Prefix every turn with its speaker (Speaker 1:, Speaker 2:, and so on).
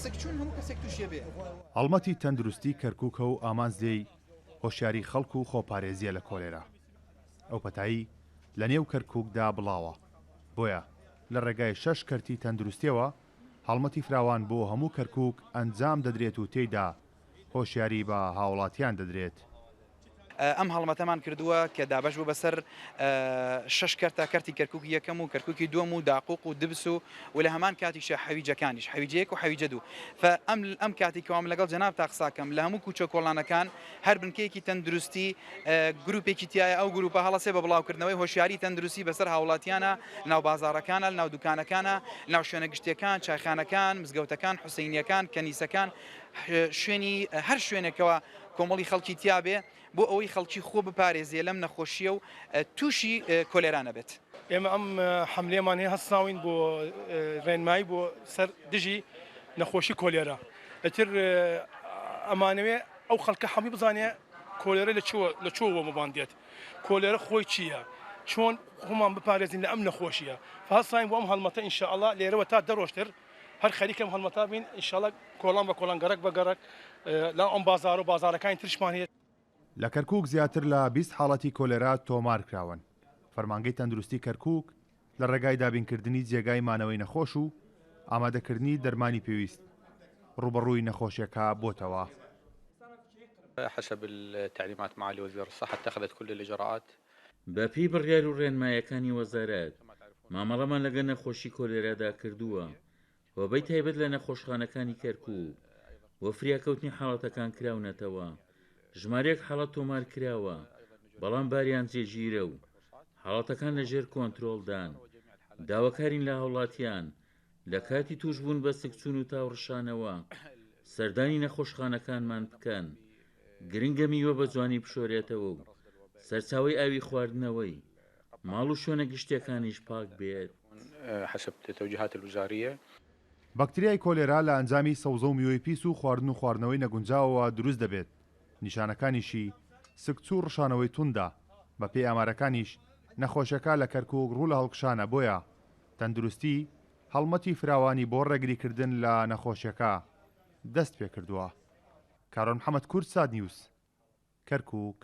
Speaker 1: سکچوون هەموو کەسێک تووشێ بێ.
Speaker 2: هەڵمەتی تەندروستی کەرکوکە و ئامانج لێی هۆشیاری خەڵک و خۆپارێزییە لە کۆلێرا. ئەو پەتایی لە نێو کەرکوکدا بڵاوە، بۆیە لە ڕێگای شەش کەرتی تەندروستیەوە هەڵمەتی فراوان بۆ هەموو کەرکوک ئەنجام دەدرێت و تێیدا هۆشیاری بە هاوڵاتیان دەدرێت.
Speaker 1: ئەم هەڵمەتەمان کردووە کە دابەش بوو بەسەر شەش کەرتا، کەرتی کەرکوکی یەکەم و کەرکوکی دووەم و داقوق و دبس و و لە هەمان کاتیشا حەویجەکانیش، حەویجە یەک و حەویجە دوو. فە ئەم ئەم کاتی کەوا من لەگەڵ جەنابتا قسە کەم لە هەموو کوچە و کۆڵانەکان هەر بنکەیەکی تەندروستی گروپێکی تیایە ئەو گروپە هەڵەسێ بە بڵاوکردنەوەی هۆشیاری تەندروستی بەسەر هاوڵاتیانە لەناو بازاڕەکانە لەناو دوکانەکانە لەناو شوێنە گشتیەکان چایخانەکان مزگەوتەکان حوسەینیەکان کەنیسەکان شوێنی هەر شوێنێکەوە کۆمەڵی خەڵکی تیابێ بۆ ئەوەی خەڵکی خۆ بپارێزێ لەم نەخۆشیە و تووشی کۆلێرا نەبێت.
Speaker 3: ئێمە ئەم حەملەیەمان هەیە هەستاوین بۆ ڕێنمایی بۆ سەر دژی نەخۆشی کۆلێرا ئیتر ئەمانەوێ ئەو خەڵکە حەمی بزانێ کۆلێرە لە چۆ لە چۆ وەمان دێت کۆلێرە خۆی چییە چۆن خۆمان بپارێزین لە ئەم نەخۆشیە فهەستاین بۆ ئەم هەڵمەتە ئینشاءاللە لێرەوە تا دە ڕۆژتر هەر خەریکە ئەم هەڵمەتە بین ئینشاءاللە کۆڵان بە کۆڵان گەڕەک بە گەڕەک لە ئەم بازاڕ و بازاڕەکانی ترشمان هەیە.
Speaker 2: لە کەرکوک زیاتر لە 20 حاڵەتی کۆلێرا تۆمارکراون، فەرمانگەی تەندروستی کەرکوک لە ڕێگای دابینکردنی جێگای مانەوەی نەخۆش و ئامادەکردنی دەرمانی پێویست ڕووبەڕووی نەخۆشیەکە بۆتەوە.
Speaker 4: حسب التعليمات معالي وزير الصحة اتخذت كل الإجراءات.
Speaker 5: بەپێی بڕیار و ڕێنمایەکانی وەزارەت، مامەڵەمان لەگەڵ نەخۆشی کۆلێرادا کردووە هۆبەی تایبەت لە نەخۆشخانەکانی کەرکوک بۆ فریاکەوتنی حاڵەتەکان کراونەتەوە، ژمارەیەک حاڵەت تۆمارکراوە، بەڵام باریان جێگیرە و حاڵەتەکان لەژێر کۆنترۆڵدان، داواکارین لە هاوڵاتیان لە کاتی تووشبوون بە سکچوون و تاوڕشانەوە سەردانی نەخۆشخانەکانمان بکەن، گرنگە میوە بە جوانی بشۆرێتەوە و سەرچاوەی ئاوی خواردنەوەی ماڵ و شوێنە گشتیەکانیش پاک بێت.
Speaker 4: حسب التوجیهات الوزاریە.
Speaker 2: بەکتریای کۆلێرا لە ئەنجامی سەوزە و میوەی پیس و خواردن و خواردنەوەی نەگونجاوەوە دروست دەبێت، نیشانەکانیشی سکچوو و ڕشانەوەی توندە، بەپێی ئامارەکانیش نەخۆشیەکە لە کەرکوک ڕوو لە هەڵکشانە بۆیە تەندروستی هەڵمەتی فراوانی بۆ ڕێگریکردن لە نەخۆشیەکە دەستپێکردووە. کارۆن محەمەد کوردسات نیوز، کەرکوک.